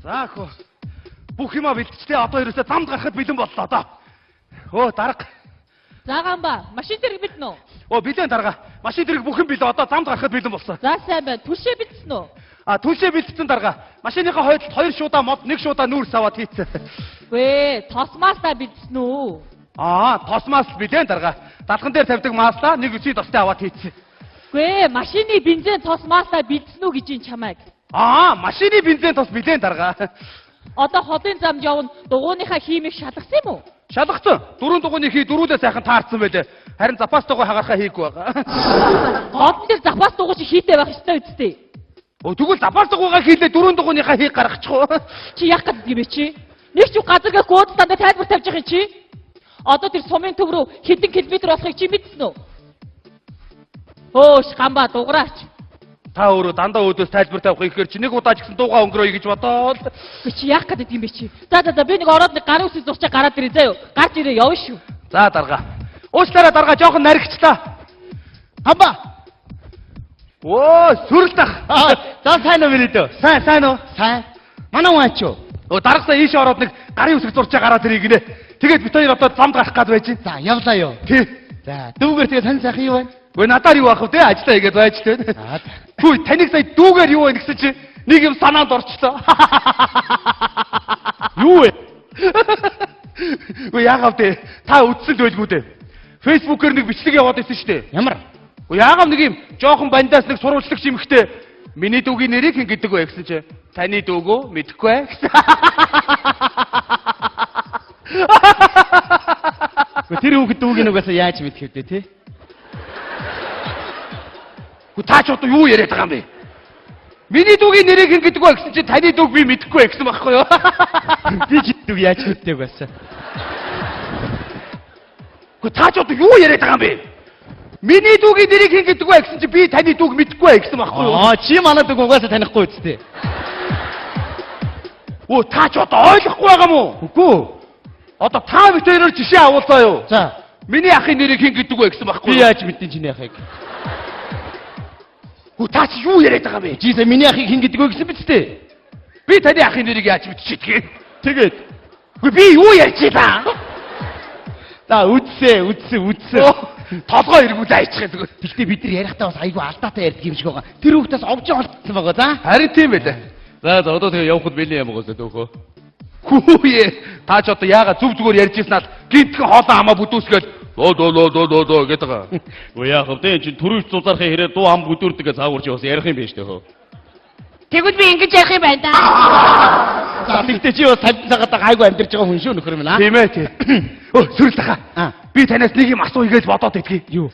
За хөө. Бүх юма бэлтжлээ. Одоо ерөөсөө замд гарахад бэлэн боллоо одоо. Өө дарга. За гамба, машин тэрэг бэлдэн үү? Өө бэлэн дарга. Машин тэрэг бүх юм бэлэн. Одоо замд гарахад бэлэн болсон. За сайн байна. Түлшээ бэлдсэн үү? А түлшээ бэлдсэн дарга. Машиныхаа хойдолд 2 шуудаа мод, 1 шуудаа нүүрс аваад хийцэн. Гүй, тос маслаа бэлдсэн үү? Аа, тос мас бэлэн дарга. Далган дээр тавьдаг маслаа нэг үсий тостой аваад хийцэн. Гүй, машины бензин тос маслаа бэлдсэн үү гэж ин чамайг. Аа, машины бензин тос бэлэн дарга. Одоо холын замд явна дугууныхаа хиймийг шалгасан юм уу? Шалгацсан. Дөрвөн дугуйны хий дөрүүдээ сайхан таарсан байлээ. Харин запас дугуй хагархаа хийхгүй байгаа. Голн дээр запас дугуй чи хийтэй байх ёстой үсттэй. Өө тэгвэл запас дугуйгаа хийлээ дөрвөн дугуйныхаа хийг гаргачих уу? Чи яах гэдэг юм бэ чи? Нэг ч газар гэх гүйдэл дандаа тайлбар тавьж байгаа юм чи? Одоо тэр сумын төв рүү хэдэн километр болохыг чи мэдсэн үү? Хөөш гамба дуграач. Та өөрөө дандаа өөдөөс тайлбар тавих ихээр чи нэг удаа ч гэсэн дуугаа өнгөрөөе гэж бодоол. Үгүй чи яах гэдэг юм бэ чи? За за за би нэг ороод нэг гарын үсэг зурчаа гараад ирээ заяа. Гарч ирээ явна шүү. За дарга. Уучлаарай дарга жоохон наригчлаа. Хамба. Өө сүрэл дах. За сайн уу мөрөдөө? Сайн сайн уу? Сайн. Манай хүн ач юу? Өө даргасаа ийш ороод нэг гарын үсэг зурчаа гараад ирээ гинэ. Тэгээд бит хоёр одоо замд гарах гад байж байна. За явлаа юу? Тий. За дүүгээр тэгээ сан сайхан юу байна? Гүй надаар юу ах вэ те ажиллаа хийгээд байж тээ. За. Хүй таныг сая дүүгээр юу байна гэсэн чи нэг юм санаанд орчлоо. Юу вэ? Гүй яагаад вэ? Та үдсэн л байлгүй дээ. Facebook-ээр нэг бичлэг яваад байсан шүү дээ. Ямар? Гүй яагаад нэг юм жоохон бандаас нэг сурвалжлагч эмхтэй миний дүүгийн нэрийг хэн гэдэг вэ гэсэн чи таны дүүгөө мэдэхгүй ээ гэсэн. Гүй тэр хүүхэд дүүгийн угаасаа яаж мэдэх вэ те? Гүй та ч одоо юу яриад байгаа юм бэ? Миний дүүгийн нэрийг хэн гэдэг вэ гэсэн чи таны дүүг би мэдэхгүй ээ гэсэн байхгүй юу? Би ч дүүг яаж мэддэг байсан. Гүй та ч одоо юу яриад байгаа юм бэ? Миний дүүгийн нэрийг хэн гэдэг вэ гэсэн чи би таны дүүг мэдэхгүй ээ гэсэн байхгүй юу? Аа чи манай дүүг угаасаа танихгүй үсттэй. Өө та ч одоо ойлгохгүй байгаа юм уу? Үгүй. Одоо та бид хоёроор жишээ авуулаа юу? За Миний ахын нэрийг хэн гэдэг вэ гэсэн байхгүй би юу? яаж мэдэн чиний ахыг? Гүй та чи юу яриад байгаа юм бэ? Чи сая миний ахыг хэн гэдэг вэ гэсэн биз дээ? Би таны ахын нэрийг яаж мэдчихэдгийг? Тэгээд Гүй би юу ярьж байна? за үдсээ үдсээ үдсээ. Толгой эргүүл айчих зүгээр. Тэгтээ бид нар ярихдаа бас айгүй алдаатай ярьдаг юм шиг байгаа. Тэр хүүхдээс овжин холдсон байгаа за. Харин тийм байлаа. За за одоо тэгээ явхад бэлэн юм гоосоо төөхөө. Хүүе та ч одоо яагаад зүв зүгээр ярьж ирсэн ал гинтхэн хоолоо хамаа бүдүүсгээл доо доо доо доо доо доо гэдэг байгаа. Үгүй яах вэ? Энэ чинь түрүүч зузаархын хэрээр дуу ам бүдүүрдэг гэж цаагур чи бас ярих юм биш төөхөө. Тэгвэл би ингэж ярих юм байна да. За тэгтээ чи бас таньд цагаад айгүй амьдарч байгаа хүн шүү нөхөр минь аа. Тийм ээ тий. Өө сүрэл таха. Аа. Би танаас нэг юм асууя гэж бодоод идэгий. Юу?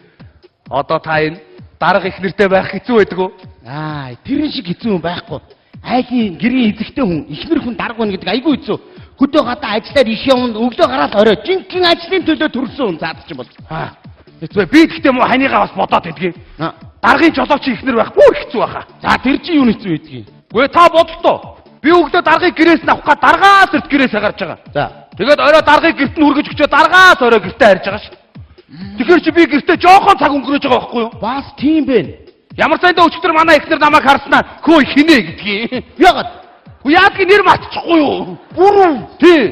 Одоо та энэ дарга их нэртэй байх хэцүү байдаг уу? Аа, тэрэн шиг хэцүү юм байхгүй. Айлын гэрийн эзэгтэй хүн, ихнэр хүн дарга байна гэдэг айгүй хэцүү. Хөдөө гадаа ажиллаад их явна, өглөө гараад орой жинхэнэ ажлын төлөө төрсөн хүн заад чинь бол. Аа. Хэцүү. Би тэгтээ муу ханыгаа бас бодоод идэгий. Аа. Даргын жолооч ихнэр байх бүр хэцүү байхаа. За тэр чинь юу хэцүү байдгийг. Гүй та бодлоо. Би өглөө даргыг гэрээс нь авах га даргаас эрт гэрээсээ гарч байгаа. За. Тэгээд орой даргыг гэрт нь хүргэж өчөө даргаас орой гэртээ харж байгаа шүү. Тэгэхээр чи би гэртээ жоохон цаг өнгөрөөж байгаа байхгүй юу? Бас тийм бэ. Ямар сайндаа өчигдөр манай эхнэр намайг харснаа хөө хинэ гэдгийг. Яагаад? Үгүй яадгийг нэр мартчихгүй юу? Бүрүү. Тий.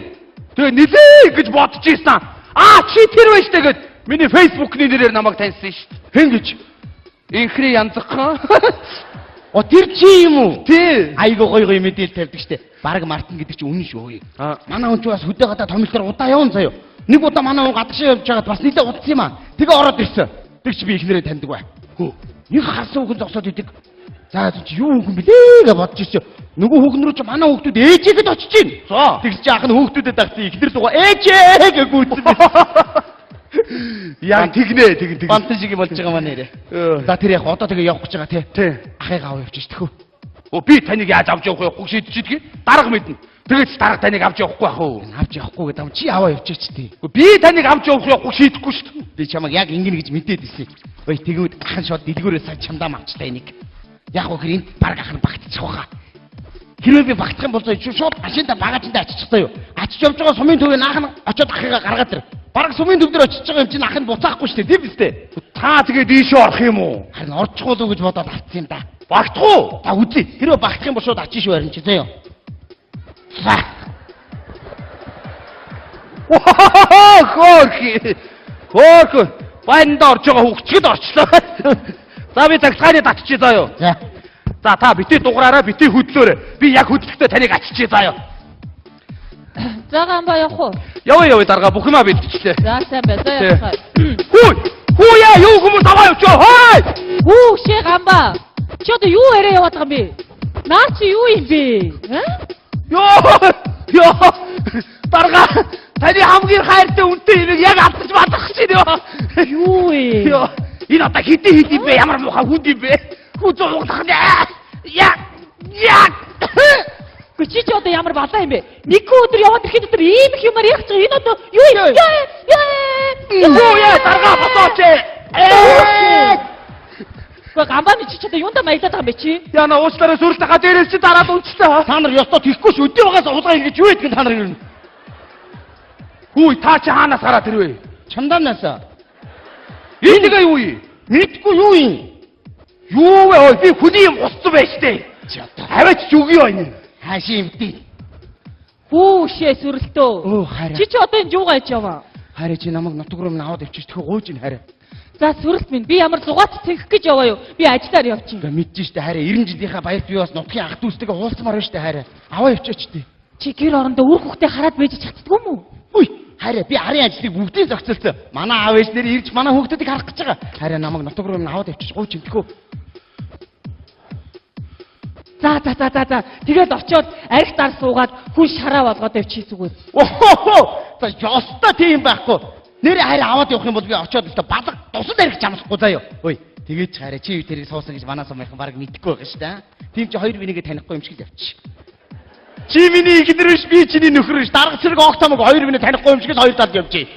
Тэгээ нилээ гэж бодож ийсэн. Аа чи тэр байж тэгээд миний фэйсбүүкний нэрээр намайг таньсан шүү дээ. Хэн гэж? Инхри янзхан. О тэр чи юм уу? Тий. Айгүй гоё гоё мэдээлэл тавьдаг штэ. Бараг мартна гэдэг чи үнэн шүү. Аа. Манай хүн чи бас хөдөө гадаа томилтоор удаа явна заяо. Нэг удаа манай хүн гадагшаа явж байгаад бас нилээ удсан юм аа. Тэгээ ороод ирсэн. Тэг чи би эхнэрээ таньдаг бай. Хөө. Нэг харсан хүүхэн зогсоод идэг. За чи юу хүүхэн блээ гэж бодож ирсэн. Нөгөө хүүхэн рүү чи манай хүүхдүүд ээжигэд очиж гин. За. Тэгс чи ах нь хүүхдүүдэд дагсан эхнэр лугаа ээжээ гэж гүйцсэн би. Яг тэгнэ тэгнэ тэгнэ. Бантан шиг болж байгаа маа нэрээ. За тэр яг одоо тэгээ явах гэж байгаа тий. Тий. Ахыг аваа явчих тэхүү. Өө би таныг яаж авч явах явахгүй шийдэж идэгий. Дарга мэднэ. Тэгээд ч дарга таныг авч явахгүй байх уу? Авч явахгүй гэдэг юм чи аваа явчих тий. Үгүй, Би таныг авч явах явахгүй шийдэхгүй шүү дээ. Би чамайг яг ингэнэ гэж мэдээд ирсэн. Ой тэгвэл ах нь шууд дэлгүүрээ сайн чамдаа мавчлаа энийг. Яг үхэр энд баг ах нь багтчих واخа. Хэрвээ би багтах юм бол зөө шууд машиндаа багажиндаа аччих таа юу. Ачиж явж байгаа сумын төвийн наах нь очиод ахыгаа гаргаад ир. Бараг сумын төв дээр очиж байгаа юм чинь ах нь буцаахгүй шүү дээ тийм биз дээ. Та тэгээд ийшээ орох юм уу? Харин орчих болов гэж бодоод авцсан юм да. Багтах уу? Та үзье. Хэрвээ багтах юм бол шууд ачиж шүү харин чи зөө. За. Хөөх. Хөөх. Банд орж байгаа хүүхчгэд орчлоо. За би цагцгааны татчих заа юу. За. За та бити дугаараараа бити хөдлөөрэй. Би яг хөдлөхдөө таныг аччихъя заа юу. За гамба явах уу? Яваа яваа дарга бүх юмаа бэлтчихлээ. За сайн бай. За явах. Хүү! Хүү яа юу хүмүүс аваа явчих. Хой! Хүү шээ гамба. Чи одоо юу яриа яваад байгаа юм бэ? Наа чи юу юм бэ? Йоо! Йоо! Дарга таны хамгийн хайртай үнэтэй юмыг яг алдаж бадах чинь ёо. Юу вэ? Йоо! Энэ одоо хэдий хэдий бэ? Ямар муухай хүнд юм бэ? Хүү зуугдах нэ. Я! Я! Гэхдээ чи ч одоо ямар балаа юм бэ? Нэгэн өдөр яваад ирэхэд дотор ийм их юмар яг ч энэ одоо юу юм? Яа! Яа! Хүү яа дарга босооч. Ээ! Гэхдээ гамбаа чи ч одоо юунда маяглаад байгаа юм бэ чи? Яна уучлаарай сүрэл тагаа дээрээс чи дараад унчлаа. Та нар ёстой тийхгүй ш өдөө багаас хулгай хийж юу гэдгийг та нар юм. Хүү та чи хаанаас гараад ирвэ? Чамдаанаас. Энэ тэгээ юу юм? Мэдгүй юу юм? Юу вэ? Ой би хүний юм усцсан байж тээ. Чи одоо Аваач үгүй юу энэ? хаашаа юмдээ. Хүү шээ сүрэлтөө. Өө хараа. Чи ч одоо энэ юугаа хийж яваа? Хараа чи намайг нутаг руу минь аваад явчих тхөө гуйж ин хараа. За сүрэлт минь би ямар зугаач цэнхэх гэж яваа юу? Би ажиллаар явчих. Ингээ мэдэж штэ хараа 90 жилийнхаа баярт би бас нутгийн ах дүүстэйгээ уулзмаар байна штэ хараа. Аваа явчихаач тээ. Чи гэр орондоо үр хүүхдээ хараад байж чаддгүй юм уу? Үгүй хараа би арын ажлыг бүгдийг зохицолцсон. Манай аав ээж нэр ирж манай хүүхдүүдийг харах гэж байгаа. Хараа намайг нутаг руу минь аваад явчих гуйж ин тхөө. За за за за за. Тэгээд очиод арх дар суугаад хүн шараа болгоод явчих зүгээр. Охоо. За ёстой тийм байхгүй. Нэр хараа аваад явах юм бол би очиод л та балга тусад арих чамсахгүй заяа. Ой тэгээд ч хараа чи юу тэрийг суусан гэж манай сумынхан баг мэдэхгүй байгаа штэ. Тийм чи хоёр бинийгээ танихгүй юм шиг л явчих. Чи миний ихнэр биш би чиний нөхөр биш. Дарга цэрэг огт хамаг хоёр минь танихгүй юм шиг л хоёр талд явчих.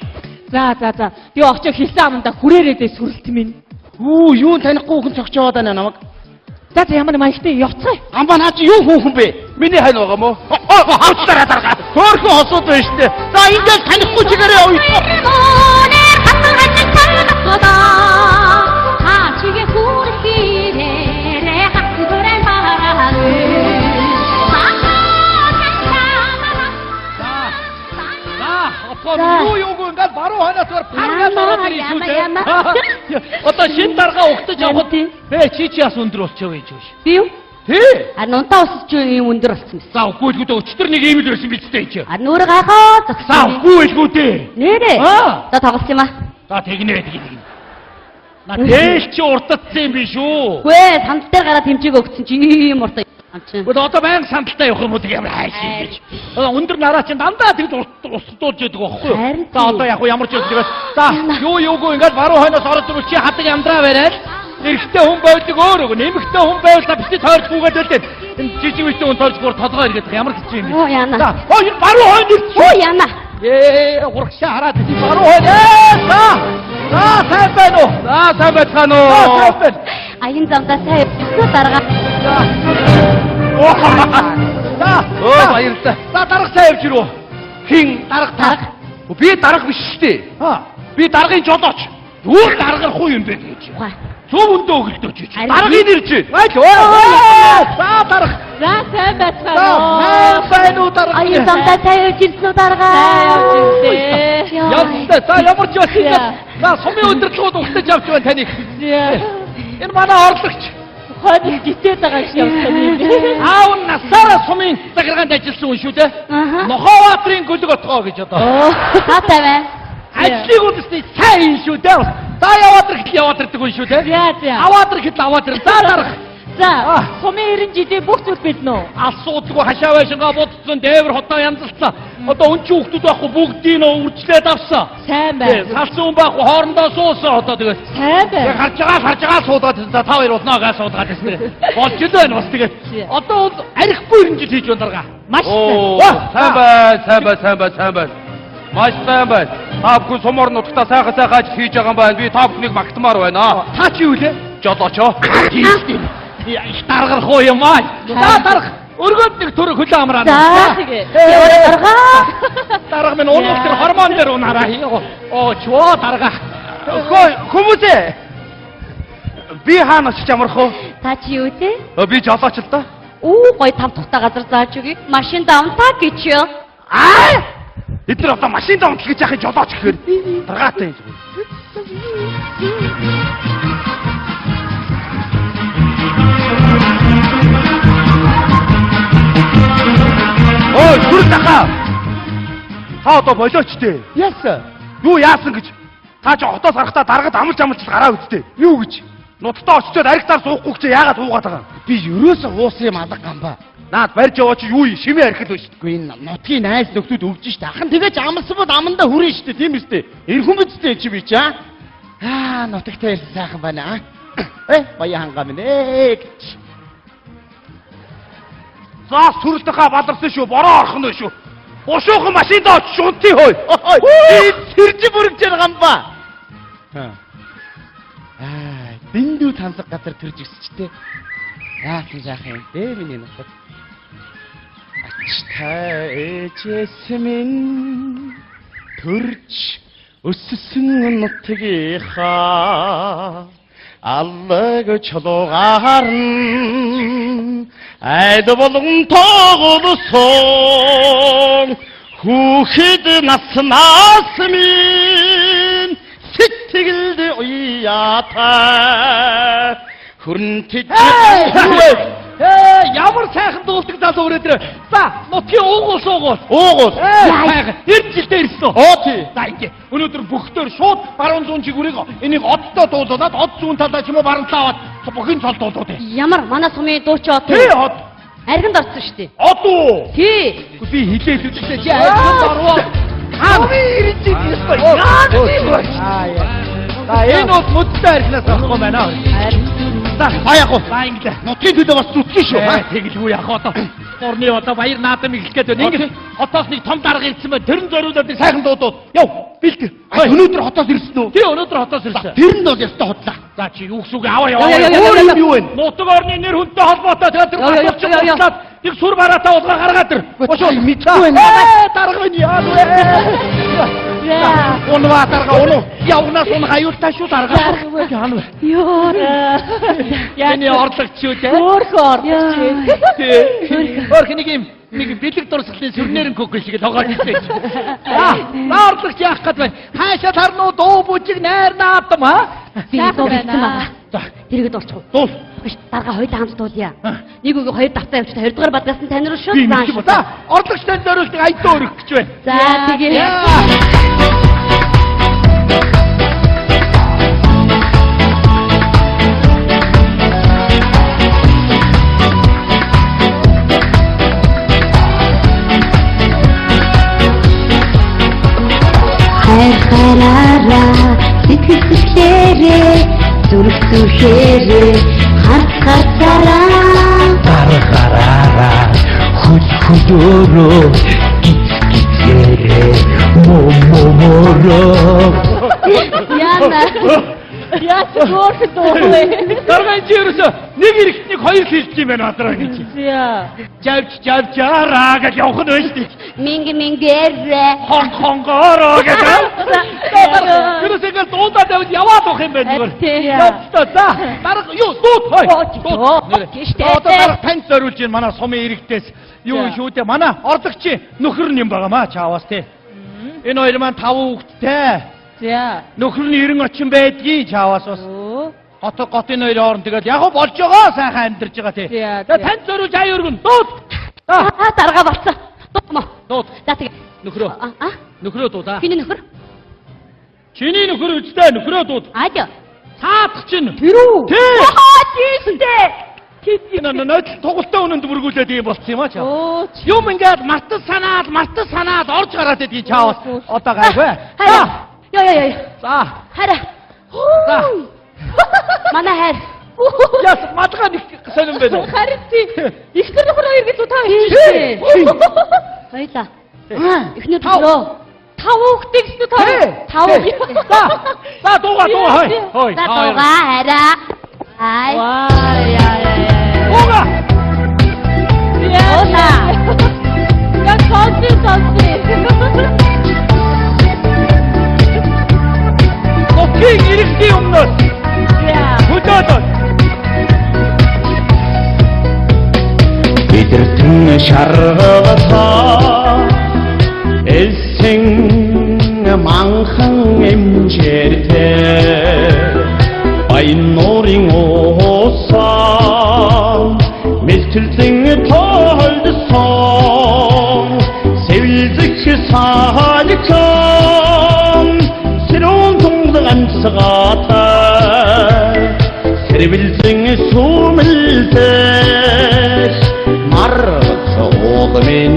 За за за. Би очиод хэлсэн амандаа хүрээрээ дээ сүрэлт минь. Хүү юу танихгүй хүн цогч яваад байна намайг. За за ямар маягтай явцгаая. Амба наа чи юу хүүхэн бэ? Миний хань байгаа мó? Уучлаарай дарга. Хөөхөн хосууд байна штэ. За ингээд танихгүй чигээрээ уйдах. Мөнөр хатан хажиг талгасодоо та чигээ хүрхирээрээ хатгурэн барааны. За, отгоо юу юугүй ингээд баруун хойноос өөр паргаа ороод ирж шүү дээ. Одоо шин дарга угтаж явхад бэ чи чи бас өндөр болчихоо гэж юу. Би юу? Тий. А нунтаа усч юм өндөр болсон байсан. За үгүй л гүдэ өчтөр нэг ийм л байсан биз дээ чи. А нүрэ гайхаа зогссон. За үгүй л гүдэ. Нэрээ. Аа. За тоглосон юм аа. За тэгнэ тэгнэ. На дээл чи уртатсан юм биш үү? Үгүй ээ, сандал дээр гараад хэмжээг өгсөн чи ийм уртаа юм чинь. Гэхдээ одоо баян сандалтай явах юм уу тэг ямар хайш юм гэж. Одоо өндөр нараа чинь дандаа тэгж устдуулж яадаг байхгүй юу? Харин За одоо яг ямар ч юм тэгээс. За юу юугүй ингээд баруун хойноос ороод ирвэл чи хадаг амьдраа барайл. Эрэгтэй хүн байлдаг өөр үг. Нэмэгтэй хүн байвал та бити тойрч гүгээд байлээ. Энэ жижиг үстэй хүн тойрч гур толгой эргээд ямар хэцүү юм бэ? Оо яана. За оо энэ баруун хойно ирчих. Оо яана. Ээ урагшаа хараад чи баруун хойно. Ээ за. За сайн байна уу? За сайн байцгаана За уу? сайн байна. Аян замдаа сайн явсан дарга. За. За. Өө баярлалаа. За дарга сайн явж ирв. Хин Дарга та. Би дарга биш шүү дээ. Аа. Би даргын жолооч. Юу даргарах уу юм бэ гэж. Ухаа. Зөв өндөө өгөлдөөч чи. Харин Даргын нэр чи. Айл. За дарга. За сайн байцгаана За уу? сайн байна уу дарга? Аян замдаа сайн явж ирсэн үү дарга? Сайн явж ирсэн. Явтай. За ямар ч байсан За. юм. За сумын өндөрлөгүүд угтаж авч байна таныг. За. Энэ манай орлогч. Хойно гитээд байгаа шиг явсан юм бэ. Аав нь насаараа сумын захиргаанд ажилласан хүн шүү дээ. Аха. Нохообаатарын гөлөг отгоо гэж одоо. Таатай байна. Ажлыг үлдэсний сайн юм шүү дээ. За яваад ирэхэд яваад ирдэг хүн шүү дээ. За за. Аваад ирэхэд аваад ирнэ. За дарга. За Аа. сумын 90 жилийн бүх зүйл бэлнэ үү? Асуудалгүй хашаа байшингаа будсан, дээвэр хотоо янзалцсан. Одоо өнчин хүүхдүүд байхгүй бүгдийг нь үрчлээд авсан. Сайн Тэ, байна. Салсан хүн байхгүй хоорондоо суусан одоо тэгээд. Сайн Тэгээ байна. харж байгаа харж байгаа суугаад байсан. За та хоёр болно гаа суугаад байсан. Болж л байна бас тэгээд. Одоо бол архихгүй 90 жил хийж байна дарга. Маш сайн. Оо сайн бай, сайн бай, сайн бай, сайн бай. Маш сайн бай. Та бүхэн сумор нутагта сайхан сайхан ажил хийж байгаа юм байна. Би та бүхнийг магтмаар байна. Та чи юу лээ? Жолооч. Тийм шүү дээ. Их даргарах уу юм аа. За дарга. Өргөөд нэг төр хөлөө амраа. За. Тэгээ. Яваа дарга. Дарга минь унах тэр хормон дээр унаараа. Оо чөө дарга. Хөө хүмүүсээ. Би хаана очиж амрах вэ? Та чи юу те? Би жолооч л доо. Үү гой там тухтай газар зааж өгье. Машин давтаа гэж юу? Аа! Эдгээр одоо машин давтал гэж яхах жолооч гэхээр даргаатай юм. Ой, сүрэл ахаа. Та одоо болооч тээ. Яасан? Юу яасан гэж? Та ч хотоос гарахдаа даргад амлж амлж гараа үсттэй. Юу гэж? Нутагтаа очичоод аригтаар суухгүй гэж яагаад суугаад байгаа юм? Би ерөөсөө уусан юм алга гамбаа. Наад барьж яваа чи юу юм? Шимээ архил байна шүү дээ. Үгүй энэ нутгийн найз нөхдүүд өвж штэ. Ахан тэгэж амлсан бол амандаа хүрэн штэ, тийм үстэй. Эр хүн бидтэй чи би чи аа. Аа, нутагтай ирсэн сайхан байна аа. Э, баян хангаа минь ээ гэж. За сүрэлтэхаа баларсан шүү. Бороо орох нь шүү. Бушуухан машинд очиж унтъя хөөе. Сэрж бүргэж байгаа юм ба. Аа, дэндүү тансаг газар төрж өсчтэй. Яасан жаахан юм бэ миний нутаг. Ачтай ээжээс минь төрж өссөн нутгийнхаа аллаг чулуугаар нь айд болгон тоглосон хүүхэд наснаас минь сэтгэлд уяатай хөрөнтөж. Ээ, ямар сайхан дуулдаг залуу өрөө тэр. За, нутгийн уугуул суугуул. Уугуул. Ээ, 90 жилдээ ирсэн. Оо тий. За ингээ. Өнөөдөр бөхтөр шууд баруун зүүн чигүрийг энийг одтой дуулуулад од зүүн талаа ч юм уу баруун талаа аваад бүхэн цол дуулууд. Ямар манай сумын дууч од. Тий од. Аргинд орсон шүү дээ. Од уу. Тий. Би хилээд үзлээ чи аргинд орвоо. Хаана 90 жил ёстой. Яа тийм ба. За энэ бол мөдтэй архинаас авахгүй байна. За, яах вэ? За инглээ. Нутгийн төлөө бас зүтгэн шүү. Тэгэлгүй яах одоо. Орны одоо баяр наадам эхлэх гээд байна. Ингээд хотоос нэг том дарга ирсэн байна. Тэр нь зориулаад нэг сайхан дуудууд. Яв, бэлт. Өнөөдөр хотоос ирсэн үү? Тий, өнөөдөр хотоос ирсэн. Тэр нь бол ёстой худлаа. За чи юу гэсэн үг аваа яваа. Өөр юм юу вэ? Нутаг орны нэр хүнтэй холбоотой тэгээд тэр баталж худлаад нэг сүр бараатай уулга гаргаад ир. Бошоо мэдгүй байна. Дарга минь яа вэ? Унваа дарга унуу. Явнаас унах аюултай шүү дарга. Яана вэ? Ёо. Яны орлогч шүү дээ. Хөөхөн орлогч. Тий. Хөөх нэг юм нэг бэлэг дурсгалын сүрнэрэн кокол шиг л тоогоод ирсэн. За, орлогч яах гээд байна? Хаашаа тарнуу дуу бүжиг найр наадам аа? Би дуу бэлдсэн байгаа. За, Тэргээд дуулчих уу? дуул. Биш, дарга хоёулаа хамт дуулъя. Нэг үгүй хоёр давтаа явчихсан. Хоёр дугаар бадгаас нь тань руу шууд Би мэдчих. За, орлогч танд зориулдаг аялал өргөх гэж байна. За, тэгээ. Хайр хараараа сэтгэл сэтгэлээрээ зүрх зүрхээрээ харц харцаараа Гар гараараа хөл хөлөөрөө гиз гизээрээ мо мо мороо. Яна. Яа чи хөөхөн дуу вэ? Дарга энэ чи ерөөсөө нэг эрэгтнийг хоёр хэлж юм байна бадраа гэж. Яа. Жавж жавжаараа гэж явах нь байна шүү дээ. Минг мингэрээ. Хон хонгоороо гэж. Ерөөсөө ингээл дуудаад байвал яваад байх юм байна зүгээр. Тий. Явцдаа. За дарга юу дууд хой. Дууд. Тийштэй. Одоо дарга танд зориулж байна манай сумын иргэдээс юу шүү дээ. Манай орлогчийн нөхөр нь юм байгаа маа чаавас тий. Энэ хоёр маань 5 хүүхэдтэй. За. Нөхөр нь 90 очин байдгийн чаавас бас. Өө. Гот готын хоёр хооронд тэгэл яг болж байгаа сайхан амьдарч байгаа тий. За, За танд зориулж аяа өргөн. Дууд. За Аа, дарга болцсон. Дуу. дууд. За тэгээ. Нөхрөө. Аа, Нөхрөө дуудаа. Хиний нөхөр? Чиний нөхөр үстэй нөхрөө дууд. Аа. Цаадах чинь. Тэр үү? Тий. Аа, тийштэй. Энэ нойтл тугалтай үнэнд бүргүүлээд ийм болцсон юм а чаа. Өө. чи. Юм ингээд мартаж санаад мартаж санаад орж гараад байдгийг чаавас одоо гайгүй. Хайр. Йоо ёо ёо. За. Хайр. За. Манай хайр. Яс малгай нэг сонирн байна уу? Харин тий. Эхнэр нөхөр хоёр гэж та Тийштэй. хэлчихээ. Хоёлаа. Эхнэр нөхрөө. Тав хүүхдээ гэсэн үү та? Тий. Тав. За. За дууга дууга хой. Хой. За дууга хайраа. Ай. Ваа яа яа яа. Дууга. Дуула. Я сонсъё сонсъё. Нутгийн иргэдийн өмнөөс Яа. хөдөөдөө. Элсэн шаргалаа элсэн манхан эмчээртэй баян нуурын уусан мэлтэлзэн тойлсон сэвэлзэх сааликан сэрүүн тундаг амсгаатай сэрвэлзэн сүмэлзэх маргац уулмин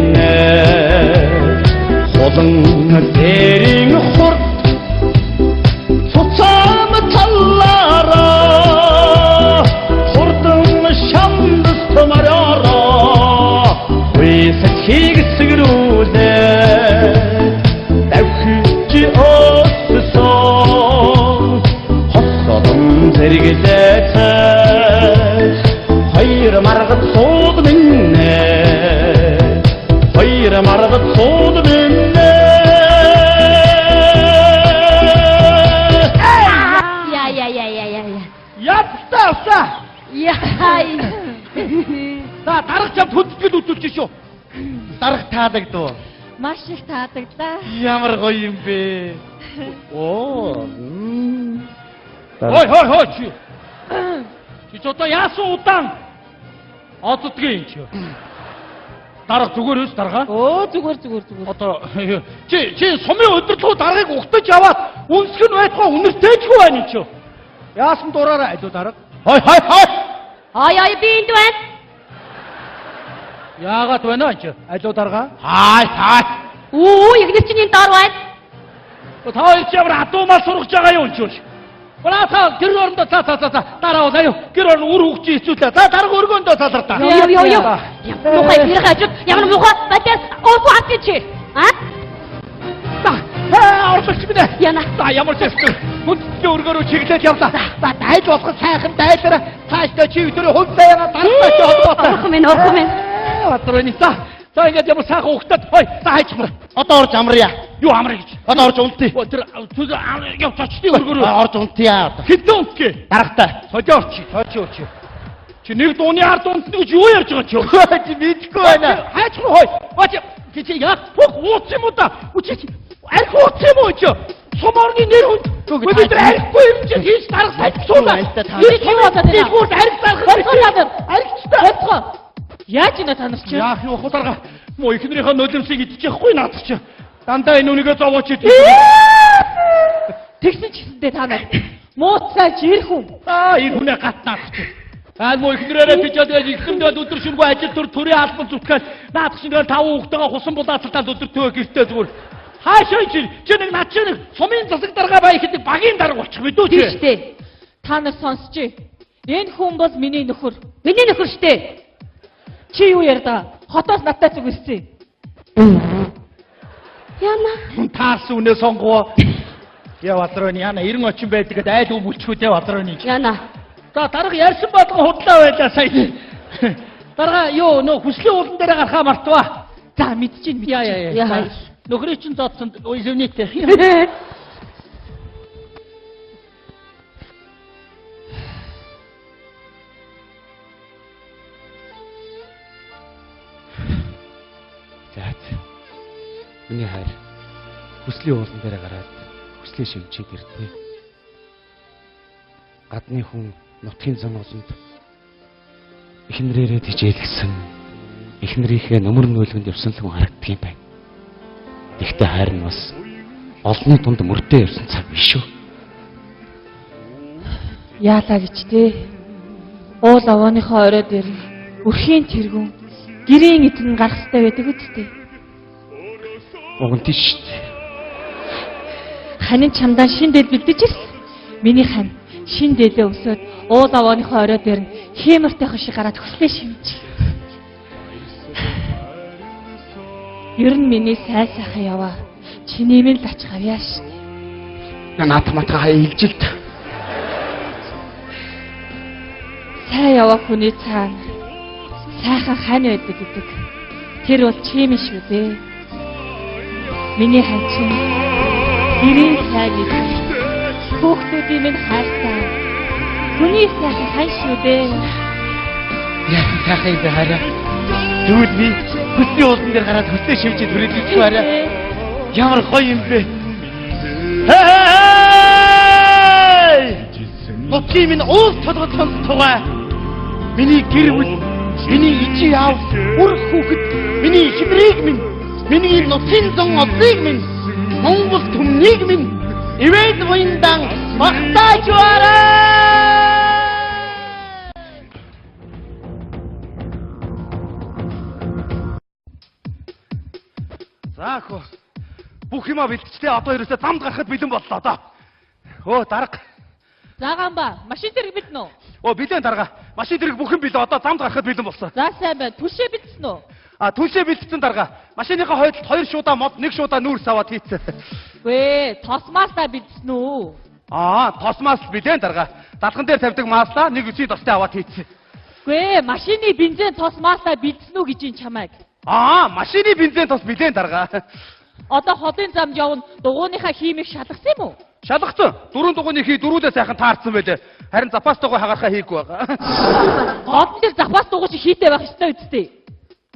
хулан дэрийн хурд цуцаан талаараа хурдан шамдас томороо уйсат хийгсгэрүүлээ давхиж өссөн хосолон зэрэглээцэх хоёр маргад сууд минь хоёр маргад сууд минь. Я. Явтаа. Яа. За дарга чамд хөдөлгөл үзүүлж шүү. Дарга таалагдав. Маш их таалагдлаа. Ямар гоё юм бэ? Оо. Хой хой хой чи. Чи ч одоо яасан удаан оддгийн юм чи. Дарга зүгээр үс дарга. Өө зүгээр. Одоо чи сумын удирдлага даргыг ухтаж яваад үнсэх нь байтугай үнэртэйчгүй байна юм чи. Яасан дураараа алуу дарга. Хой хой хой. Ой би энд байна. Яагаад байна чи? Алуу дарга. Хай хай. Үү, игнэр чинь энэ доор байна. Та хоёр чи ямар адуумал сургаж байгаа юм чи? Браата гэр орондоо за дараа бол аюу гэр орон үр хөвгч хэцүүлээ. За дарга өргөөндөө салар та. Йоо. Ямар муухай гэрх ажил, ямар муухай бадаас уугүй хат чи. А? За, орлогч минь. Яна. За ямар ч юм. Хүндлийн өргөөрөө чиглээд явлаа. За дайж болох сайхан дайлаараа цаашдаа чи өдрөө хувь заяагаа даргаач холбоотой. Орхон минь. Бадрын за. За ингээд ямар сайхан ухтаад хой. За хайчмар. Одоо орж амрая. Юу амрая гэж. Одоо орж унтъя. Тэр яв цочдын өргөөрөө. Орж унтъя одоо. Хэдэн унтгий? Даргатай. Сожоо орчи. Сожоо орчи. Чи нэг дууны ард унтна гэж юу ярьж байгаа чи? Чи мэдэхгүй байна. Хайчмар хой. Бач чи яг бүх ууц юм уу да? Чи арх ууц юм уу чи? Сум орны нэр хүнд. Бид нар архгүй юм чи хийж дарга салцуулаа. Чи юу болоод байна? Дэлгүүрт арх зарах. Болцоо. Архичтай. Болцоо. Яаж ина та нар чи? Яах юм хуу дарга? Муу эхнэрийнхээ нулимсыг идчихэхгүй наад чи. Дандаа энэ үнийгээ зовооч идэх. Тэгсэн ч гэсэндээ та нар мууцаа жир хүн. Аа энэ хүнээ гат наад чи. Аа муу эхнэрээрээ бичээд эхнэрдээ өдөр шөнөгүй ажил төр төрийн албан зүтгэл наад чи ингээл таван хүүхдтэйгээ хусан булаацалтаад өдөр төө гэртээ зүгээр. Хаашаа чи чи нэг над чи нэг сумын засаг дарга бай ихэд багийн дарга болчих мэдүү чи. Тийм штэ. Та нар сонсч. Энэ хүн бол миний нөхөр. Миний нөхөр штэ. Чи юу ярьдаа? Хотоос надтай зүг ирсэн. Яна. Таарсан үнэ сонгоо. Яа бадрын яна 90 очин байдаг гэдээ айл өмөлчхүү дээ бадрын. Яна. За дарга ярьсан болгон худлаа байлаа сая. Дарга юу нөө хүслийн уулан дээр гарахаа мартваа. За мэдчихээн мэдчихээн. Яа. Нөхрийн чинь зодсон извините. За. Миний хайр хүслийн уулан дээр гараад хүслээ шимчээд ирдээ. Гадны хүн нутгийн зам олонд эхнэрээрээ тижээлгсэн эхнэрийнхээ нүмер нөлгөнд явсан л хүн харагддаг юм байна. Тэгвэл хайр нь бас олонний дунд мөрдөө явсан цаг биш үү? Яалаа гэж тээ. Уул овооныхоо орой дээр өрхийн тэргүүн гэрийн эзэн гарах хэрэгтэй байдаг үсттэй. Уг нь тийш шүү дээ. Ханин чамдаа шин дээл бэлдэж ирсэн. Миний хань шин дээлээ өмсөөд уул овооныхоо орой дээр нь хиймортой шиг гараад хүслээ шимж. Ер нь миний сай сайхан яваа. Чиний минь л ач гавьяа шүү дээ. Наат матга хаяа илжилт. Сайн яваа хүний цаана сайхан хань байдаг гэдэг. Тэр бол чим шүү дээ. Миний хань чинь гэрийн сайн гэдэг. Хүүхдүүдийн минь хайртай. Хүний сайхан хань шүү дээ. Яасан сайхан юм бэ хараа. Тэгвэл би хөсний уулан дээр гараад хөсөө шивжиж хүрээлчих арай. Ямар гоё юм бэ? Хей! Нутгийн минь уул толгой тугай. Миний гэр бүл, миний ижи яав, үр хүүхэд, миний эхнэрийг минь, миний нутгийн зон одлыг минь, Монгол түмнийг минь ивэд буяндан магтааж барай. За хөө. Бүх юма бэлтжлээ. Одоо ерөөсөө замд гарахад бэлэн боллоо доо. Өө дарга. За гамба, машин дэрэг бэлдэн үү? Өө бэлэн дарга. Машин дэрэг бүхэн бэлэн. Одоо замд гарахад бэлэн болсон. За сайн байна. Түлшээ бэлдсэн үү? А түлшээ бэлдсэн дарга. Машиныхаа хойдолд 2 шуудаа мод, 1 шуудаа нүүрс аваад хийцэн. Вэ, тос маслаа бэлдсэн үү? Аа, тос масл бэлэн дарга. Далган дээр тавьдаг маслаа нэг үсийн тостой аваад хийцэн. Вэ, машины бензин тос маслаа бэлдсэн үү гэж ин чамайг. Аа, машины бензин тос бэлэн дарга. Одоо холын замд явна, дугууныхаа хиймийг шалгасан юм уу? Шалгацсан. Дөрвөн дугуйны хий дөрүүдээ сайхан таарсан байлээ. Харин запас дугуй хагархаа хийхгүй байгаа. Холон дээр запас дугуй чи хийтэй байх ёстой үсттэй.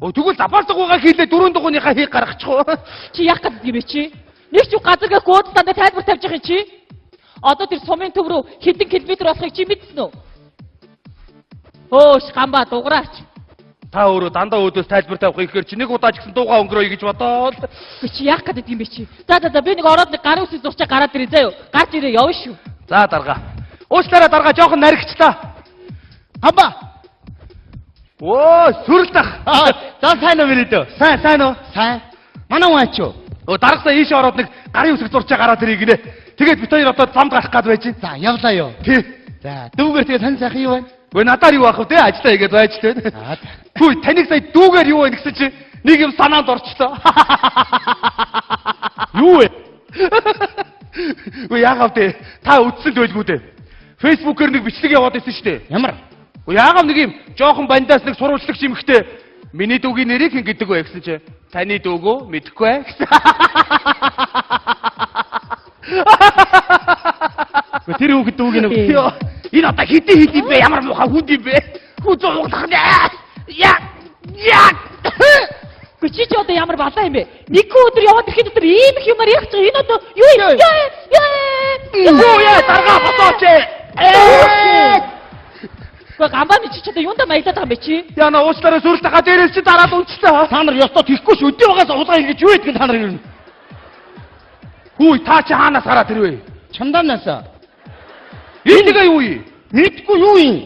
Өө тэгвэл запас дугуйгаа хийлээ дөрвөн дугуйныхаа хий гаргачих уу? Чи яах гэдэг юм бэ чи? Нэг ч газар гэх гүйцэл дандаа тайлбар тавьж явах юм чи? Одоо тэр сумын төв рүү хэдэн километр болохыг чи мэдсэн үү? Хөөш гамба дуграач. Та өөрөө дандаа өөдөөс тайлбар тавих ихээр чи нэг удаа ч гэсэн дуугаа өнгөрөөе гэж бодоол. Үгүй чи яах гэдэг юм бэ чи? За за за би нэг ороод нэг гарын үсэг зурчаа гараад ирээ заа юу. Гарч ирээ явна шүү. За дарга. Уучлаарай дарга жоохон наригчлаа. Хамба. Өө сүрэл дах. За сайн уу мөрөдөө? Сайн сайн уу? Сайн. Манай хүн ач юу? Өө даргасаа ийшээ ороод нэг гарын үсэг зурчаа гараад ирээ гинэ. Тэгээд бит хоёр одоо замд гарах гад байж. За явлаа юу? Тий. За дүүгээр тэгээ тань сайхан юу байна? Гүй надаар юу ах вэ те? Ажиллаа хийгээд байж тээ. За. Хүй таныг сая дүүгээр юу вэ гэсэн чи нэг юм санаанд орчлоо. Юу вэ? Гүй яагаад вэ? Та үдсэн л байлгүй дээ. Фэйсбүүкээр нэг бичлэг яваад исэн шүү дээ. Ямар? Гүй яагаад нэг юм жоохон бандаас нэг сурвалжлагч эмэгтэй миний дүүгийн нэрийг хэн гэдэг вэ гэсэн чи таны дүүгөө мэдэхгүй ээ гэсэн. Гүй тэр хүүхэд дүүг нэг Йоо, энэ одоо хэдий хэдий бэ? Ямар муухай хүнд юм бэ? Хүн зууглах нэ. Я. Я. Үгүй чи чи одоо ямар балаа юм бэ? Нэгэн өдөр яваад ирэхэд өдөр ийм их юмар ярих чинь энэ одоо юу юм? Яа яа. Юу яа дарга босооч. Үгүй гамбаа чи чи одоо юунда маягдаад байгаа юм бэ чи? Яна уучлаарай сүрэл тагаа дээрээс чи дараад унчлаа. Та нар ёстой тийхгүй ш өдөө багаас улгаа ингэж юу гэдгийг та нар юм. Хүй та чи хаанаас гараад ирвэ? Чамдаанаас. Энэ тэгээ юу юм? Мэдгүй юу юм?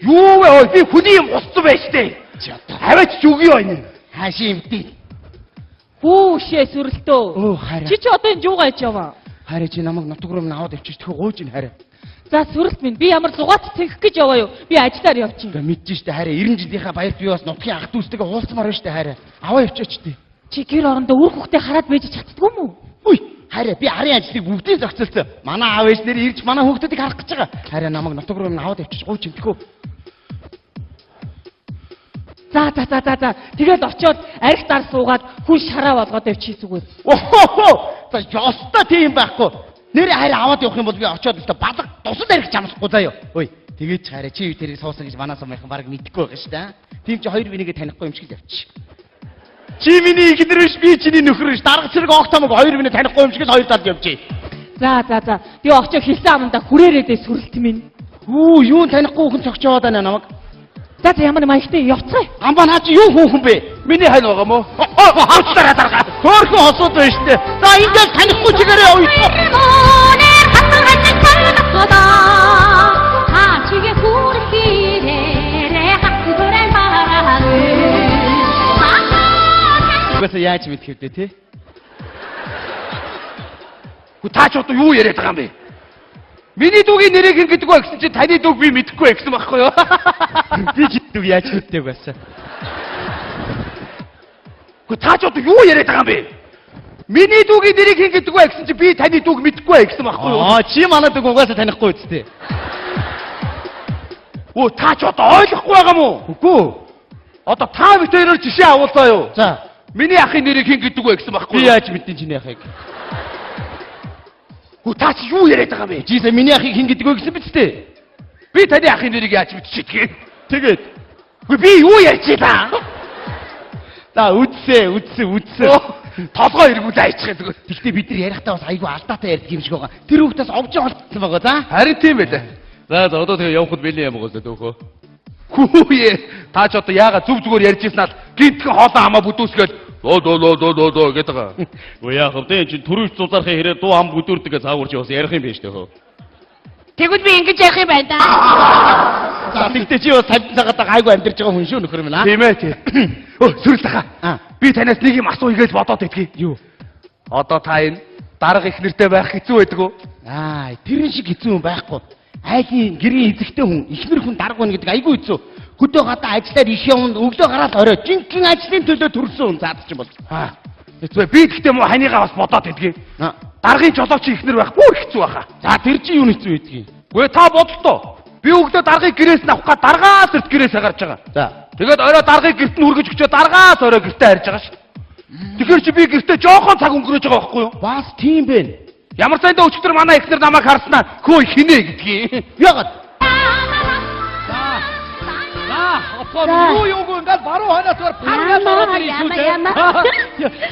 Юу вэ? Ой би хүний юм усцсан байж тээ. Чи одоо Аваач зүгий байна. хаашаа юмдээ. Хүүшээ сүрэлтөө. Өө хараа. Чи чи одоо энэ юугаа хийж яваа? Хараа чи намайг нутаг руу аваад явчих тхөө гуйж ин хараа. За сүрэлт минь би ямар зугаат цэнхэх гэж яваа юу? Би ажиллаар явчих. Ингээ мэдэж штэ хараа 90 жилийнхаа баярт би бас нутгийн ах дүүстэйгээ уулзмаар байна штэ хараа. Аваа явчихаач тээ. Чи гэр орондоо үр хүүхдээ хараад байж чаддгүй юм уу? Үгүй хараа би арын ажлыг бүгдийг зохицолцсон. Манай аав ээж нэр ирж манай хүүхдүүдийг харах гэж байгаа. Хараа намайг нутаг руу аваад явчих гуйж ин тхөө. За за за за за. Тэгээд очиод арх дар суугаад хүн шараа болгоод явчих зүгээр. Охоо. За ёстой тийм байхгүй. Нэр хараа аваад явах юм бол би очиод өстө балга тусал арих чамсахгүй заяа. Ой тэгээд ч хараа чи тэрийг суусан гэж манай сумынхан баг мэдэхгүй байгаа шүү дээ. Тийм чи хоёр бинийгээ танихгүй юм шиг л явчих. Чи миний ихнэр биш би чиний нөхөр биш. Дарга цэрэг огт хамаг хоёр биний танихгүй юм шиг л хоёр талд явчих. За за за. Тэгээ очиод хэлсэн амандаа хүрээрээ дээ сүрэлт минь. Хүү юу танихгүй хүн цогч яваад байна намайг. За за ямар маягтай явцгаая. Гамбаа наа чи юу хүүхэн бэ? Миний хань байгаа мó? Уучлаарай дарга. Хөөхөн хосууд байна шүү дээ. За ингээд танихгүй чигээрээ явъя. Мөнээр хатан хатан цангатаа та чигээ хүрхээрээ хатгурэн бараа. Угаасаа яаж мэдэх вэ те? Хүү та ч одоо юу яриад байгаа юм бэ? Миний дүүгийн нэрийг хэн гэдэг вэ гэсэн чи таны дүүг би мэдэхгүй гэсэн байхгүй юу? Би чи дүүг яаж мэддэг байсан? Хүү та ч одоо юу яриад байгаа юм бэ? Миний дүүгийн нэрийг хэн гэдэг вэ гэсэн чи би таны дүүг мэдэхгүй гэсэн байхгүй юу? Аа чи манай дүүг угаасаа танихгүй үсттэй. Өө та ч одоо ойлгохгүй байгаа юм уу? Үгүй. Одоо та бид хоёроор жишээ авуулаа юу? За Миний ахын нэрийг хэн гэдэг вэ гэсэн байхгүй би юу? яаж мэдэн чиний ахыг? Хүү та чи юу яриад байгаа юм бэ? Чи сая миний ахыг хэн гэдэг вэ гэсэн биз дээ? Би таны ахын нэрийг яаж мэдчихэдгийг? Тэгээд Үгүй би юу ярьж байна? За үдсээ, үдсээ, үдсээ. Толгой эргүүлээ айчих зүгээр. Гэхдээ бид нар ярихдаа бас айгүй алдаатай ярьдаг юм шиг байгаа. Тэр хүүхдээс овжин холдсон байгаа за. Харин тийм байлаа. За за одоо тэгээ явхад бэлэн юм гоосоо төөхөө. Хүүе. Та ч одоо яага зүв зүгээр ярьж ирсэн ал гинтхэн хоолоо хамаа бүдүүсгээл доо доо доо доо доо доо гэдэг байгаа. Үгүй яах вэ? Чи түрүүч зузаархын хэрээр дуу хам бүдүүрдэг гэж цаагуур чи бас ярих юм биш төөхөө. Тэгвэл би ингэж ярих юм байна да. За тэгтээ чи бас 50 цагаад айгүй амьдарч байгаа хүн шүү нөхөр минь аа. Тийм ээ тий. Өө сүрэл таха. Би танаас нэг юм асууя гэж бодоод идэгий. Юу? Одоо та энэ дарга их нэртэй байх хэцүү байдаг уу? Аа, тэрэн шиг хэцүү юм байхгүй. Айлын гэрийн эзэгтэй хүн, ихнэр хүн дарга байна гэдэг айгүй хэцүү. Хөдөө гадаа ажиллаар их явна, өглөө гараад орой жинхэнэ ажлын төлөө төрсөн хүн заад чинь бол. Аа. Хэцүү. Би тэгтээ муу ханыгаа бас бодоод идэгий. Даргын жолооч ихнэр байх бүр хэцүү байхаа. За тэр чинь юу хэцүү байдгийг? Үгүй та бодлоо. Би өглөө даргыг гэрээс нь авах га даргаас эрт гэрээсээ гарч байгаа. За. Тэгээд орой даргыг гэрт нь хүргэж өчөө даргаас орой гэртээ харж байгаа ш. Тэгэхээр чи би гэртээ жоохон цаг өнгөрөөж байгаа байхгүй юу? Бас тийм бэ. Ямар сайндаа өчигдөр манай эхнэр намайг харснаа хөө хинэ гэдгийг. Яагаад? За, одоо юу юугүй ингээд баруун хойноос зүгээр паргаас ороод ирэх шүү дээ.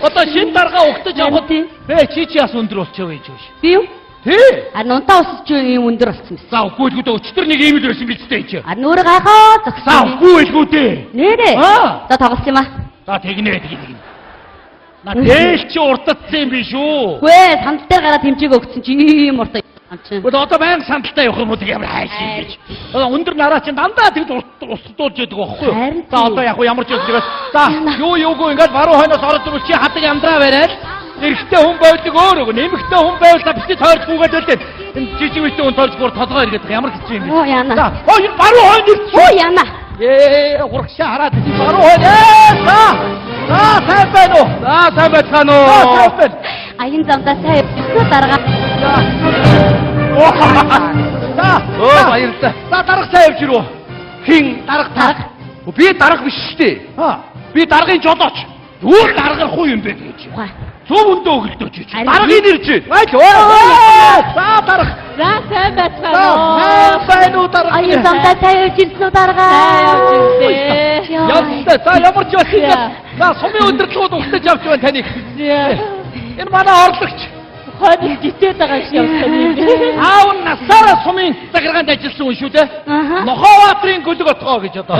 Одоо шин даргаа угтаж авахд бэ чи чи бас өндөр болчихоо гэж биш. Би юу? Тий. А нунтаа усч юм өндөр болсон байсан. За үгүй л гүдэ өчтөр нэг ийм л байсан биз дээ чи. А нүрэ гайхаа зогссон. За үгүй л гүдэ. Нэрээ. За тоглосон юм аа. За тэгнэ тэгнэ. На дээл чи уртдсан юм биш үү? Үгүй ээ, сандал дээр гараад хэмжээг өгсөн чи ийм урт юм чинь. Гэхдээ одоо баян сандалтай явах юм уу тэг ямар хайш юм гэж. Одоо өндөр нараа чинь дандаа тэгж устдуулж яадаг байхгүй юу? За одоо яг ямар ч юм тэгээс. За юу юугүй ингээд баруун хойноос ороод ирвэл чи хадаг амьдраа барайл. Эрэгтэй хүн байвал өөр өгнө. Эмэгтэй хүн байвал та бити тойрч гүгээд байлээ. Энэ жижиг битэн хүн тойрч гүр толгой эргээд ямар хэцүү юм бэ? Оо яана. За, оо энэ баруун хойно ирсэн. Оо яана. Ээ, урагшаа хараад чи баруун хойно. Ээ, за. За, сайн байна уу? За, сайн байцгаана уу? За, сайн байна. Аян замдаа сайн явчихсан дарга. За. За, Оо баярлалаа. За, дарга сайн явж ирв. Хин дарга та. Би дарга биш шүү дээ. Аа. Би даргын жолооч. Юу даргарах уу юм бэ гэж. Зөв өндөө өгөлдөөч чи. Даргын нэр чи. Айл. За дарга. За сайн байцгаана уу? Сайн байна уу дарга? Аян замдаа сайн явж ирсэн үү дарга? Сайн явж ирсэн. Явсан. За ямар ч байсан. За сумын удирдлагууд угтаж авч байна таныг. Энэ манай орлогч. Хойно гитээд байгаа юм шиг явсан. Аав нь насаараа сумын захиргаанд ажилласан хүн шүү дээ. Нохообаатарын гөлөг отгоо гэж одоо.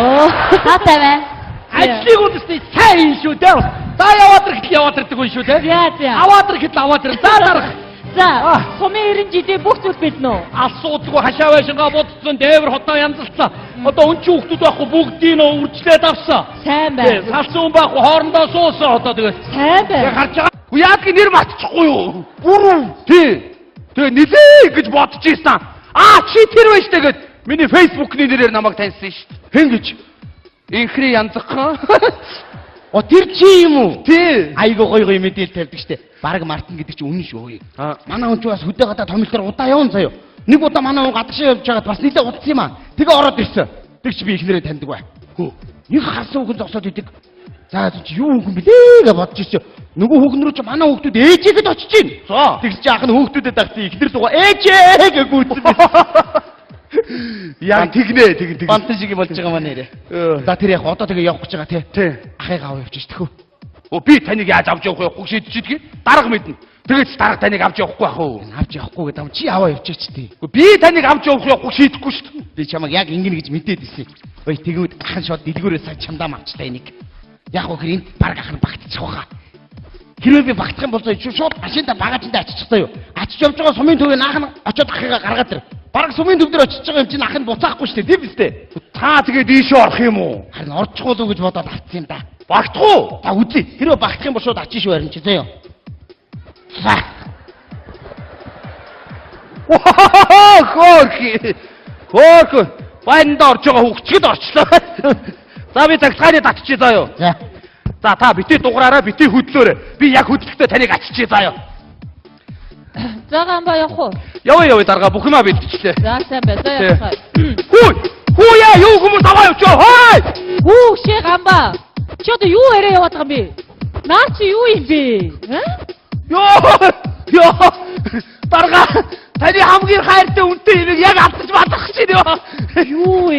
Таатай байна. Ажлыг үзсэн сайн юм шүү дээ. За яваад ирэхэд яваад ирдэг хүн шүү дээ. За за. Аваад ирэхэд аваад ирнэ. За дарга. За сумын 90 жилийн бүх зүйл бэлнэ үү? Асуудалгүй хашаа байшингаа будсан, дээвэр хотоо янзалцсан. Одоо өнчин хүүхдүүд байхгүй бүгдийг нь үржлээд авсан. Сайн байна. Салсан хүн байхгүй хоорондоо суусан одоо тэгээд. Сайн байна. Харж байгаа. Яадгийн нэр мартчихгүй юу? Бүрүү. Тий. Тэгээ нилээ гэж бодож ирсэн. Аа чи тэр байж тэгээд миний фэйсбүүкний нэрээр намайг таньсан шүү дээ. Хэн гэж? Инхри янзхан. О тэр чи юм уу? Тий. Айгуу гоё гоё мэдээлэл тавьдаг штэ. Бараг мартна гэдэг чи үнэн шүү. Манай хүн чи бас хөдөө гадаа томилтоор удаа явна заяо. Нэг удаа манай хүн гадагшаа явж байгаад бас нилээ удсан юм аа. Тэгээ ороод ирсэн. Тэг чи би ихнэрээ таньдаг бай. Хөө. Нэг харсан хүн зогсоод идэг. За чи юу хүн блээ гэж бодож ирсэн. Нөгөө хүүхэн рүү чи манай хүүхдүүд ээжээгэд очиж гин. За. Тэгс чи ах нь хүүхдүүдэд дагсан ихнэр лугаа ээжээ гэж гүйцсэн. Яг тэгнэ тэгнэ тэгнэ. Бантан шиг болж байгаа маа нэрээ. За тэр яг одоо тэгээ явах гэж байгаа тий. Тий. Ахыг аваа явчих тэхүү. Өө би таныг яаж авч явах явахгүй шийдэж идэх. Дарга мэднэ. Тэгээд ч дарга таныг авч явахгүй ах уу. Авч явахгүй гэдэг юм чи аваа явчих тий. Би таныг авч явах явахгүй шийдэхгүй шүү дээ. Би чамайг яг ингэнэ гэж мэдээд ирсэн. Ой тэгвэл ахын шууд дэлгүүрээ сая чамдаа мавчлаа энийг. Яг үхээр энд баг ах нь багтчих واخа. Хэрвээ би багтах юм бол шууд машиндаа багажиндаа очиж таа юу. Очиж явж байгаа сумын төвийн наах нь очиод ахыгаа гаргаад ир. Бараг сумын төв дээр очиж байгаа юм чинь ах нь буцаахгүй шүү дээ, тийм биз дээ? Та тэгээд ийшээ орох юм уу? Харин орчихгүй л үү гэж бодоод авцсан юм да. Багтах уу? Та үзье. Хэрвээ багтах юм бол шууд очиж шүү харин чи заяа. За. Хөөх. Хөөх. Баянд орж байгаа хүүхчгэд орчлоо. За би цагтгааны татчих заяа. За. За та бити дугаараараа бити хөдлөөрэй. Би яг хөдлөхдөө таныг аччихъя заяа. За гамба явах уу? Яваа яваа дарга бүх юмаа бэлтчихлээ. За сайн бай. За явах. Хүү! Хүү яа юу хүмүүс аваа явчихоо. Хой! Хүү шээ гамба. Чи одоо юу яриа яваад байгаа юм бэ? Наа чи юу юм бэ? Йоо! Йоо! Дарга таны хамгийн хайртай үнэтэй юмыг яг алдаж бадах чинь ёо. Юу вэ?